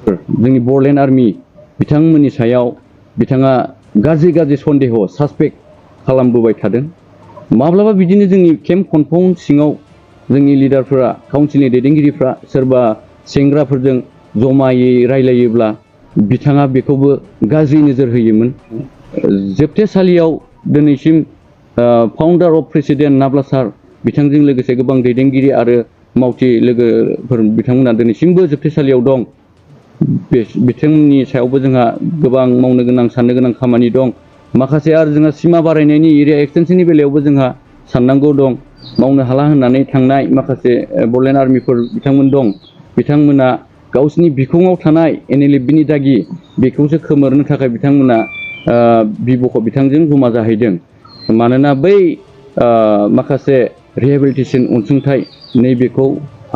जोंनि बरलेण्ड आर्मि बिथांमोननि सायाव बिथाङा गाज्रि सन्देह सासपेक्ट खालामबोबाय थादों। माब्लाबा बिदिनो जोंनि केम्प कम्पाउन्ड सिङाव जोंनि लिडारफोरा काउन्सिलनि दैदेनगिरिफ्रा सोरबा सेंग्राफोरजों जमायै रायलायोब्ला बिथाङा बेखौबो गाज्रि नोजोर होयोमोन। जोबथेसालियाव दिनैसिम फाउन्डार अफ प्रेसिडेन्ट नाब्ला सार बिथांजों लोगोसे गोबां दैदेनगिरि आरो मावथि लोगोफोर बिथांमोना दिनैसिमबो जोबथेसालियाव दं। बिथांमोननि सायावबो जोंहा गोबां मावनो गोनां साननो गोनां खामानि दं। माखासे आरो जोंहा सिमा बारायनायनि एरिया एक्सटेनसननि बेलायावबो जोंहा साननांगौ दं। मावनो हाला होननानै थांनाय माखासे बरलेण्ड आर्मिफोर बिथांमोन दं। बिथांमोना गावसिनि बिखुङाव थानाय NLFBनि दागि बेखौसो खोमोरनो थाखाय बिथांमोना बिथांजों जमा जाहैदों। मानोना बै माखासे रिहेबिलिटेसन अनसुंथाइ नैबेखौ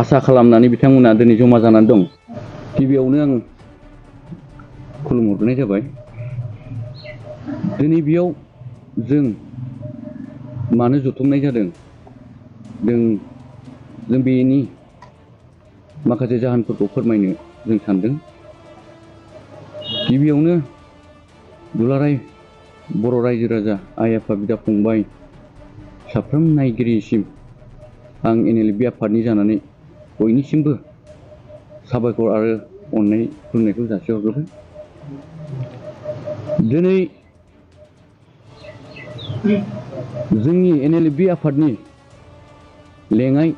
आसा खालामनानै बिथांमोना दिनै जमा जानानै दं। गिबियावनो आं खुलुमहरनाय जाबाय। दिनै बेयाव जों मानो जथुमनाय जादों जों बेनि माखासे जाहोनफोरखौ फोरमायनो जों सानदों। गिबियावनो दुलाराय बर' रायजो राजा आइ आफा बिदा फंबाय साफ्रोम नायगिरिसिम आं NLFB आफादनि जानानै बयनिसिमबो साबायखर आरो अननाय खुलुमनायखौ जासिहरग्रोबाय। दिनै जोंनि NLFB आफादनि लेङाइ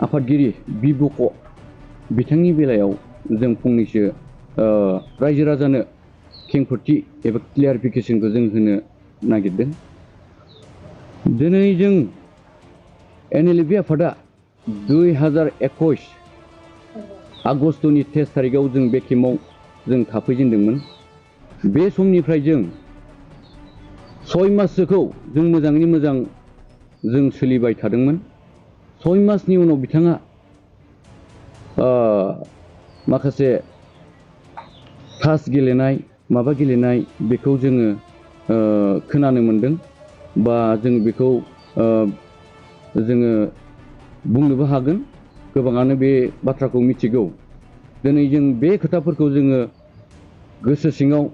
आफादगिरि बख'न बिथांनि बेलायाव जों फंनैसो रायजो राजानो खेंफोरथि एबा क्लियारिफिकेसनखौ जों होनो नागिरदों। दिनै जों NLFB आफादा 2021 आगष्टनि 23 तारिखआव जों बे केम्पआव जों थाफैजेनदोंमोन। बे समनिफ्राय जों 6 माससोखौ जों मोजाङैनो मोजां जों सोलिबाय थादोंमोन। 6 मासनि उनाव बिथाङा माखासे तास गेलेनाय माबा गेलेनाय बेखौ जोङो खोनानो मोनदों बा जों बेखौ जोङो बुंनोबो हागोन। गोबाङानो बे बाथ्राखौ मिथिगौ। दिनै जों बे खोथाफोरखौ जोङो गोसो सिङाव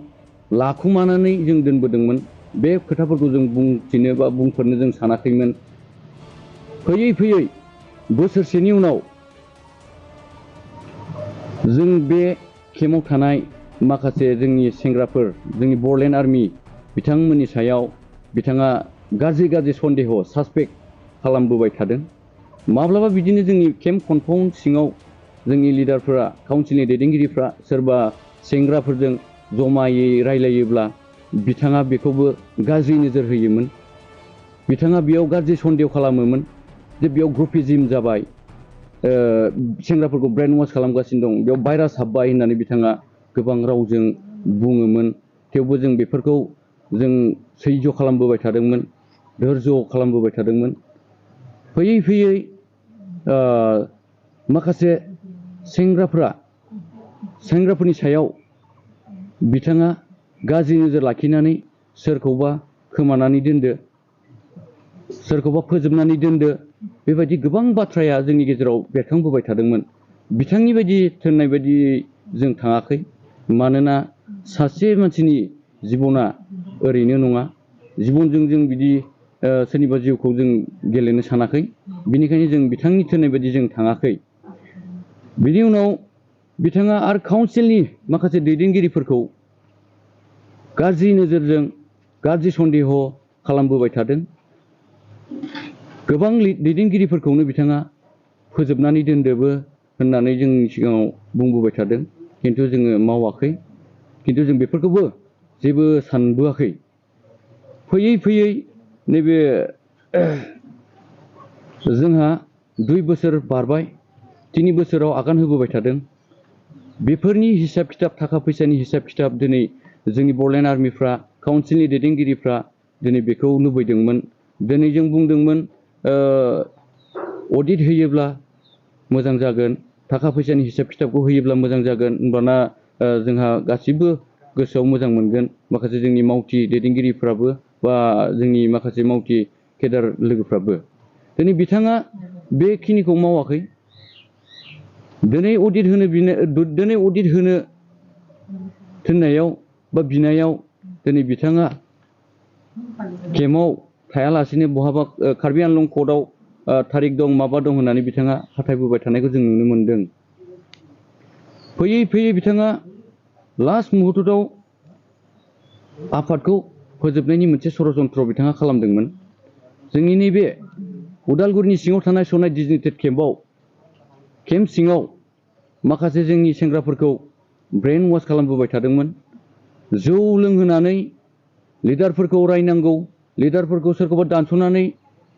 लाखुमानानै जों दोनबोदोंमोन। बे खोथाफोरखौ जों बुंथिनो बा बुंफोरनो जों सानाखैमोन। फैयै बोसोरसेनि उनाव जों बे केम्पआव थानाय माखासे जोंनि सेंग्राफोर जोंनि बरलेण्ड आर्मि बिथांमोननि सायाव बिथाङा गाज्रि सन्देह सासपेक्ट खालामबोबाय थादों। माब्लाबा बिदिनो जोंनि केम्प कम्पाउन्ड सिङाव जोंनि लिडारफोरा काउन्सिलनि दैदेनगिरिफ्रा सोरबा सेंग्राफोरजों जमायै रायलायोब्ला बिथाङा बेखौबो गाज्रि नोजोर होयोमोन। बिथाङा बेयाव गाज्रि सन्देह खालामोमोन जे बेयाव ग्रुपिज्म जाबाय, सेंग्राफोरखौ ब्रेन वाश खालामगासिनो दं, बेयाव भाइरास हाबबाय होननानै बिथाङा गोबां रावजों बुङोमोन। थेवबो जों बेफोरखौ जों सैज्य खालामबोबाय थादोंमोन, धोर्ज खालामबोबाय थादोंमोन। फैयै माखासे सेंग्राफोरनि सायाव बिथाङा गाज्रि नोजोर लाखिनानै सोरखौबा खोमानानै दोनदो, सोरखौबा फोजोबनानै दोनदो, बेबायदि गोबां बाथ्राया जोंनि गेजेराव बेरखांबोबाय थादोंमोन। बिथांनि बायदि थोननाय बायदि जों थाङाखै। मानोना सासे मानसिनि जिबना ओरैनो नङा। जिबनजों जों बिदि सोरनिबा जिउखौ जों गेलेनो सानाखै। बिनिखायनो जों बिथांनि थोननाय बायदि जों थाङाखै। बिनि उनाव बिथाङा आरो काउन्सिलनि माखासे दैदेनगिरिफोरखौ गाज्रि नोजोरजों गाज्रि सन्देह खालामबोबाय थादों। गोबां दैदेनगिरिफोरखौनो बिथाङा फोजोबनानै दोनदोबो होननानै जोंनि सिगाङाव बुंबोबाय थादों। खिन्थु जोङो मावाखै, खिन्थु जों बेफोरखौबो जेबो सानबोआखै। फैयै नैबे जोंहा 2 बोसोर बारबाय, 3 बोसोराव आगान होबोबाय थादों। बेफोरनि हिसाब खिथाब, थाखा फैसानि हिसाब खिथाब दिनै जोंनि बरलेण्ड आर्मिफ्रा काउन्सिलनि दैदेनगिरिफ्रा दिनै बेखौ लुबैदोंमोन। दिनै जों बुंदोंमोन अडिट होयोब्ला मोजां जागोन, थाखा फैसानि हिसाब खिथाबखौ होयोब्ला मोजां जागोन, होनबाना जोंहा गासिबो गोसोआव मोजां मोनगोन। माखासे जोंनि मावथि दैदेनगिरिफ्राबो बा जोंनि माखासे मावथि केडार लोगोफ्राबो। दिनै बिथाङा बेखिनिखौ मावाखै। दिनै अडिट होनो थिननायाव बा बिनायाव दिनै बिथाङा केम्पआव थायालासिनो बहाबा कार्बि आंलं कर्टआव थारिख दं माबा दं होननानै बिथाङा खाथायबोबाय थानायखौ जों नुनो मोनदों। फैयै फैयै बिथाङा लास्ट मुहुर्तआव आफादखौ फोजोबनायनि मोनसे षड़यन्त्र बिथाङा खालामदोंमोन। जोंनि नैबे उदालगुरिनि सिङाव थानाय सनाय डिजिटेड केम्प सिङाव माखासे जोंनि सेंग्राफोरखौ ब्रेन वाश खालामबोबाय थादोंमोन। जौ लोंहोनानै लिडारफोरखौ रायनांगौ, लिडारफोरखौ सोरखौबा दानस'नानै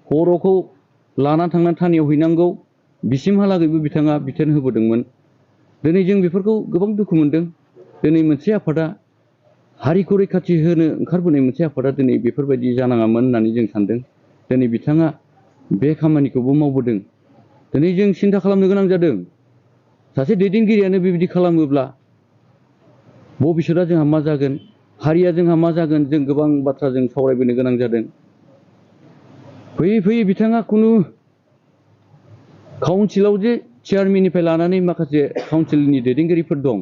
खर'खौ लाना थांनानै थानायाव हैनांगौ, बिसिमहालागैबो बिथाङा बिथोन होबोदोंमोन। दिनै जों बेफोरखौ गोबां दुखु मोनदों। दिनै मोनसे आफादा हारिखौ रैखाथि होनो ओंखारबोनाय मोनसे आफादा दिनै बेफोरबायदि जानाङामोन होननानै जों सानदों। दिनै बिथाङा बे खामानिखौबो मावबोदों। दिनै जों सिन्था खालामनो गोनां जादों, सासे दैदेनगिरियानो बेबायदि खालामोब्ला भबिष्यतआ जोंहा मा जागोन, हारिया जोंहा मा जागोन, जों गोबां बाथ्रा जों सावरायबोनो गोनां जादों। फैयै फैयै बिथाङा खुनु काउन्सिलाव जे चेयारमेननिफ्राय लानानै माखासे काउन्सिलनि दैदेनगिरिफोर दं,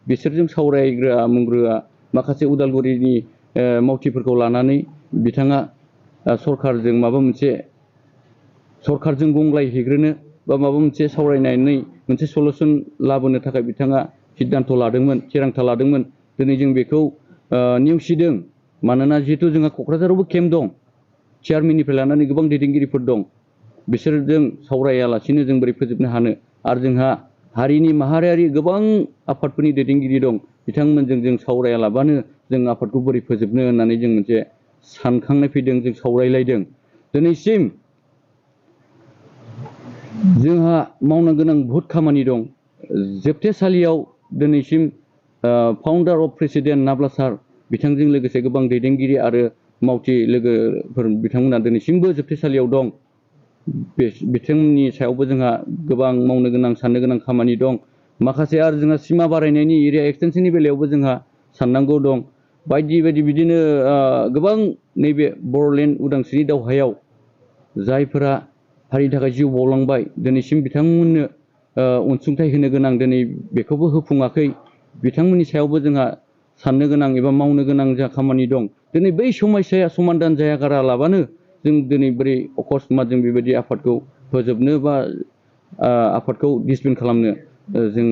बिसोरजों सावरायग्रोआ माखासे उदालगुरिनि मावथिफोरखौ लानानै बिथाङा सरखारजों माबा मोनसे सरखारजों गंग्लायहैग्रोनो बा माबा मोनसे सावरायनानै मोनसे सलुसन लाबोनो थाखाय बिथाङा सिद्धान्त लादोंमोन, थिरांथा लादोंमोन। दिनै जों बेखौ नेवसिदों। मानोना जिहेतु जोंहा क'क्राझारावबो केम्प दं, चेयारमेननिफ्राय लानानै गोबां दैदेनगिरिफोर दं, बिसोरजों सावरायालासिनो जों बोरै फोजोबनो हानो। आरो जोंहा हारिनि माहारियारि गोबां आफादफोरनि दैदेनगिरि दं, बिथांमोनजों जों सावरायालाबानो जों आफादखौ बोरै फोजोबनो होननानै जों मोनसे सानखांनाय फैदों, जों सावरायलायदों। दिनैसिम जोंहा मावनो गोनां बहुद खामानि दं। जोबथेसालियाव दिनैसिम फाउन्डार अफ प्रेसिडेन्ट नाब्ला सार बिथांजों लोगोसे गोबां दैदेनगिरि आरो मावथि लोगोफोर बिथांमोना दिनैसिमबो जोबथेसालियाव दं। बिथांमोननि सायावबो जोंहा गोबां मावनो गोनां साननो गोनां खामानि दं। माखासे आरो जोंहा सिमा बारायनायनि एरिया एक्सटेनसननि बेलायावबो जोंहा साननांगौ दं। बायदि बायदि बिदिनो गोबां नैबे बर'लेण्ड उदांस्रिनि दावहायाव जायफोरा हारिनि थाखाय जिउ बावलांबाय, दिनैसिम बिथांमोननो अनसुंथाइ होनो गोनां, दिनै बेखौबो होफुङाखै। बिथांमोननि सायावबो जोंहा साननो गोनां एबा मावनो गोनां जा खामानि दं। दिनै बै समस्याया समाधान जायागारालाबानो जों दिनै बोरै अकस्मात जों बेबायदि आफादखौ फोजोबनो बा आफादखौ डिसबेन्ड खालामनो जों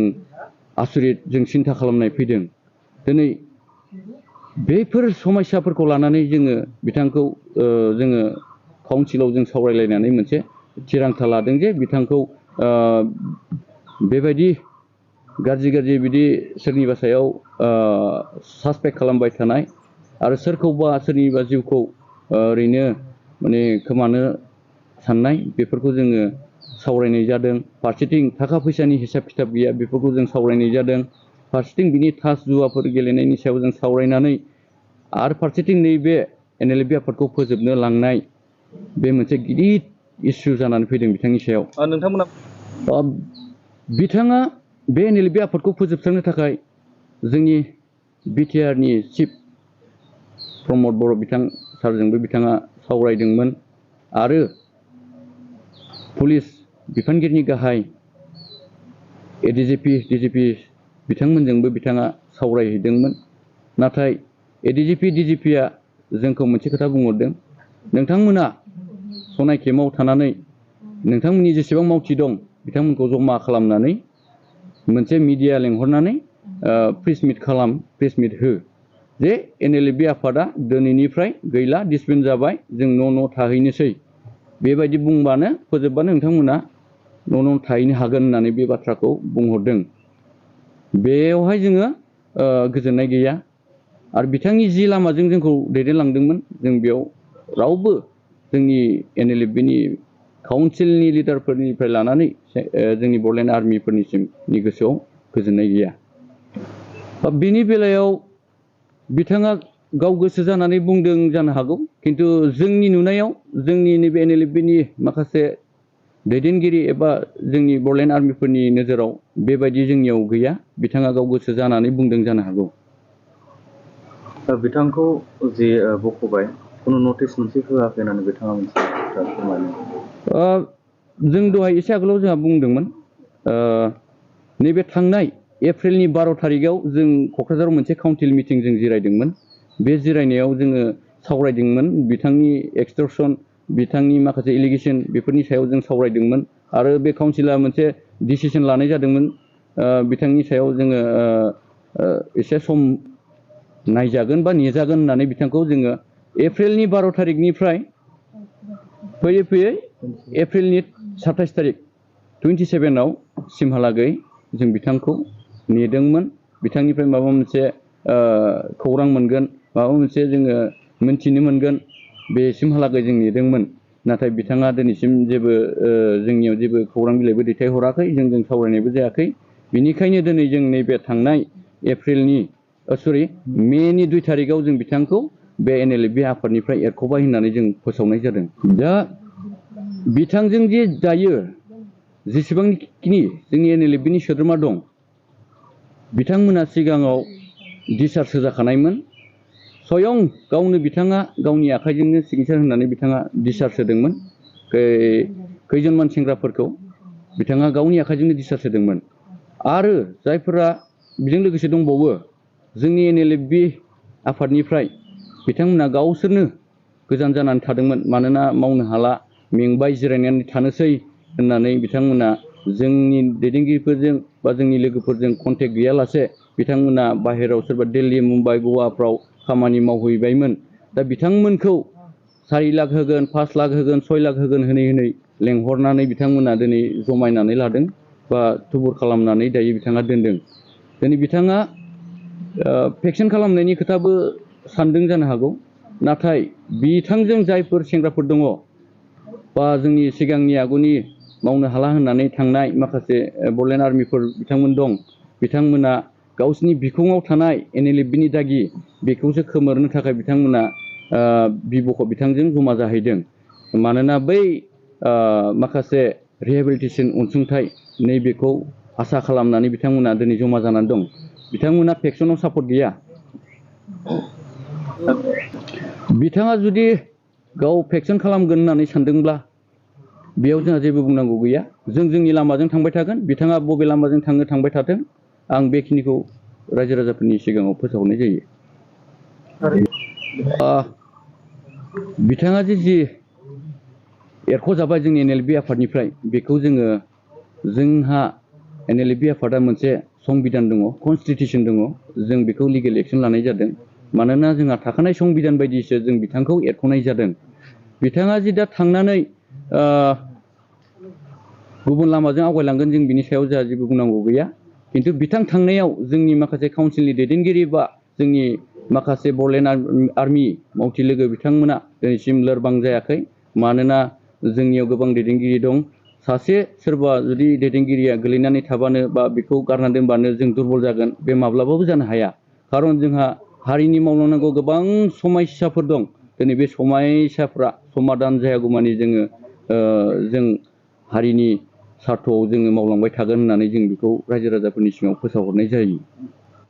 आसरित, जों सिन्था खालामनाय फैदों। दिनै बेफोर समस्याफोरखौ लानानै जोङो बिथांखौ जोङो काउन्सिलाव जों सावरायलायनानै मोनसे थिरांथा लादों जे बिथांखौ बेबायदि गाज्रि बिदि सोरनिबा सायाव सासपेक्ट खालामबाय थानाय आरो सोरखौबा सोरनिबा जिउखौ ओरैनो माने खोमानो साननाय, बेफोरखौ जोङो सावरायनाय जादों। फारसेथिं थाखा फैसानि हिसाब खिथाब गैया, बेफोरखौ जों सावरायनाय जादों। फारसेथिं बिनि थास जुवाफोर गेलेनायनि सायाव जों सावरायनानै आरो फारसेथिं नैबे NLFB आफादखौ फोजोबनो लांनाय, बे मोनसे गिदिर इसु जानानै फैदों बिथांनि सायाव। नोंथांमोना बिथाङा बे NLFB आफादखौ फोजोबस्रांनो थाखाय जोंनि बिटिआरनि चिफ प्रमद बर' बिथां सारजोंबो बिथाङा सावरायदोंमोन आरो पुलिस बिफानगिरिनि गाहाय ADGP DGP बिथांमोनजोंबो बिथाङा सावरायहैदोंमोन। नाथाय ADGP DGPआ जोंखौ मोनसे खोथा बुंहरदों, नोंथांमोना सनाय केम्पआव थानानै नोंथांमोननि जेसेबां मावथि दं बिथांमोनखौ जमा खालामनानै मोनसे मिडिया लेंहरनानै प्रेस मिट हो जे NLFB आफादा दिनैनिफ्राय गैला, डिसबेन्ड जाबाय, जों न' थाहैनोसै। बेबायदि बुंबानो फोजोबबानो नोंथांमोना न' थाहैनो हागोन होननानै बे बाथ्राखौ बुंहरदों। बेयावहाय जोङो गोजोननाय गैया। आरो बिथांनि जि लामाजों जोंखौ दैदेनलांदोंमोन, जों बेयाव रावबो जोंनि NLFBनि काउन्सिलनि लिडारफोरनिफ्राय लानानै जोंनि बर'लेण्ड आर्मिफोरनिसिमनि गोसोआव गोजोननाय गैया। बेनि बेलायाव बिथाङा गाव गोसो जानानै बुंदों जानो हागौ, खिन्थु जोंनि नुनायाव जोंनि नैबे NLFBनि माखासे दैदेनगिरि एबा जोंनि बर'लेण्ड आर्मिफोरनि नोजोराव बेबायदि जोंनियाव गैया। बिथाङा गाव गोसो जानानै बुंदों जानो हागौ। बिथांखौ जे बख'बाय, खुनु नटिस मोनसे होआखै होननानै बिथाङा मोनसे फोरमायदों। जों दहाय एसे आगोलाव जोंहा बुंदोंमोन, नैबे थांनाय एप्रिलनि 12 थारिखआव जों क'क्राझाराव मोनसे काउन्सिल मिटिं जों जिरायदोंमोन। बे जिरायनायाव जोङो सावरायदोंमोन बिथांनि एक्सटर्सन, बिथांनि माखासे एलिगेसन बेफोरनि सायाव जों सावरायदोंमोन आरो बे काउन्सिला मोनसे डिसिसन लानाय जादोंमोन बिथांनि सायाव जोङो एसे सम नायजागोन बा नेजागोन होननानै बिथांखौ जोङो एप्रिलनि 12 थारिखनिफ्राय फैयै फैयै एप्रिलनि 27 थारिख 27आव सिमहालागै जों बिथांखौ नेदोंमोन। बिथांनिफ्राय माबा मोनसे खौरां मोनगोन, माबा मोनसे जोङो मोनथिनो मोनगोन बेसिमहालागै जों नेदोंमोन। नाथाय बिथाङा दिनैसिम जेबो जोंनियाव जेबो खौरां बिलाइबो दैथायहराखै, जोंजों सावरायनायबो जायाखै। बिनिखायनो दिनै जों नैबे थांनाय मेनि 2 थारिखआव जों बिथांखौ बे NLFB आफादनिफ्राय एरख'बाय होननानै जों फोसावनाय जादों। दा बिथांजों जे दायो जेसेबांखिनि जोंनि NLFBनि सोद्रोमा दं, बिथांमोना सिगाङाव डिसचार्ज होजाखानायमोन। स्वयं गावनो बिथाङा गावनि आखाइजोंनो सिगनेसार होनानै बिथाङा डिसचार्ज होदोंमोन। खैजोनमान सेंग्राफोरखौ बिथाङा गावनि आखाइजोंनो डिसचार्ज होदोंमोन। आरो जायफोरा बेजों लोगोसे दंबावो जोंनि NLFB आफादनिफ्राय बिथांमोना गावसोरनो गोजान जानानै थादोंमोन। मानोना मावनो हाला, मेंबाय, जिरायनानै थानोसै होननानै बिथांमोना जोंनि दैदेनगिरिफोरजों बा जोंनि लोगोफोरजों कन्टेक्ट गैयालासे बिथांमोना बाहेरायाव सोरबा दिल्ली, मुम्बाइ, गवाफ्राव खामानि मावहैबायमोन। दा बिथांमोनखौ 4 लाख होगोन, 5 लाख होगोन, 6 लाख होगोन होनै लेंहरनानै बिथांमोना दिनै जमायनानै लादों बा थुबुर खालामनानै दायो बिथाङा दोनदों। दिनै बिथाङा भेक्सिन खालामनायनि खोथाबो सानदों जानो हागौ। नाथाय बिथांजों जायफोर सेंग्राफोर दङ बा जोंनि सिगांनि आगुनि मावनो हाला होननानै थांनाय माखासे बड'लेण्ड आर्मिफोर बिथांमोन दं, बिथांमोना गावसिनि बिखुङाव थानाय NLFBनि दागि बेखौसो खोमोरनो थाखाय बिथांमोना बिथांजों जमा जाहैदों। मानोना बै माखासे रिहेबिलिटेसन अनसुंथाइ नैबेखौ आसा खालामनानै बिथांमोना दिनै जमा जानानै दं। बिथांमोना भेक्सिनाव सापर्ट गैया। बिथाङा जुदि गाव भेक्सिन खालामगोन होननानै सानदोंब्ला बेयाव जोंहा जेबो बुंनांगौ गैया। जों जोंनि लामाजों थांबाय थागोन, बिथाङा बबे लामाजों थांबाय थाथों। आं बेखिनिखौ रायजो राजाफोरनि सिगाङाव फोसावनाय जायो। बिथाङा जि एरख'जाबाय जोंनि NLFB आफादनिफ्राय, बेखौ जोंहा NLFB आफादा मोनसे संबिधान दङ, कनस्टिटिउसन दङ। जों बेखौ लिगेल एक्सन लानाय जादों। मानोना जोंहा थाखानाय संबिधान बायदिसो जों बिथांखौ एरख'नाय जादों। बिथाङा जि दा थांनानै गुबुन लामाजों आवगायलांगोन, जों बिनि सायाव जोंहा जेबो बुंनांगौ गैया। खिन्थु बिथां थांनायाव जोंनि माखासे काउन्सिलनि दैदेनगिरि बा जोंनि माखासे बड'लेण्ड आर्मि मावथि लोगो बिथांमोना दिनैसिम लोरबां जायाखै। मानोना जोंनियाव गोबां दैदेनगिरि दं। सासे सोरबा जुदि दैदेनगिरिया गोलैनानै थाबानो बा बेखौ गारना दोनबानो जों दुरबल जागोन, बे माब्लाबाबो जानो हाया। खारन जोंहा हारिनि मावलांनांगौ गोबां समस्याफोर दं। दिनै बे समस्याफ्रा समाधान जायागौमानि जों हारिनि सार्थ'आव जोङो मावलांबाय थागोन होननानै जों बेखौ रायजो राजाफोरनि सिगाङाव फोसावहरनाय जायो।